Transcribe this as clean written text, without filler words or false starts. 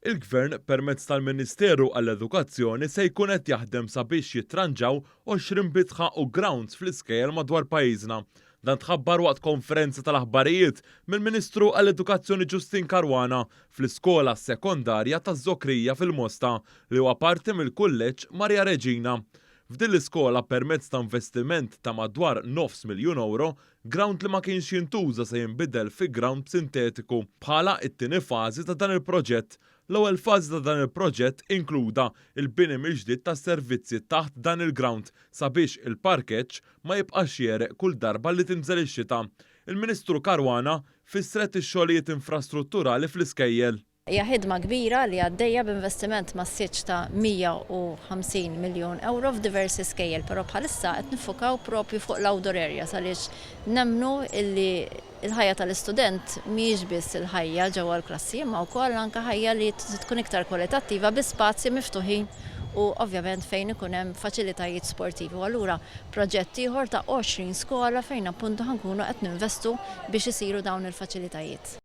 Il-Gvern permezz tal-Ministeru għall-Edukazzjoni se jkun qed jaħdem sabiex jitranġaw 20 bitħa u grounds fl-iskejjel madwar pajjiżna. Dan tħabbar waqt konferenza tal-aħbarijiet mill-Ministru għall-Edukazzjoni Justyne Caruana fl-iskola sekondarja taż-Żokrija fil-Mosta li huwa parti mill-Kulleġġ Maria Reġina. F'din l-iskola, permezz ta' investiment ta' madwar nofs miljun euro, ground li ma kienx jintuża se jinbidel fi ground sintetiku bħala it-tieni fażi ta' dan il-proġett. L-ewwel fażi ta' dan il-proġett inkluda il-bini mill-ġdid ta' servizzi taħt dan il-ground sabiex il-parkeġġ ma jibqax jegħreq kull darba li tinżel ix-xita. Il-Ministru Caruana fissret ix-xogħlijiet infrastrutturali fl-iskejjel. Hija ħidma kbira li għaddejja b'investiment massiċ ta' 150 miljun euro f'diversi skejjel, però bħalissa qed niffukaw propju fuq l-outdoor areas għaliex nemmnu illi il-ħajja tal-istudent mhijiex biss il-ħajja ġewwa l-klassi, imma wkoll anke ħajja li tkun iktar kwalitattiva bi spazji miftuħin u ovvjament fejn ikun hemm faċilitajiet sportivi. U allura proġett ieħor ta' 20 skola fejn appuntu ħa nkunu qed ninvestu biex isiru dawn il-faċilitajiet.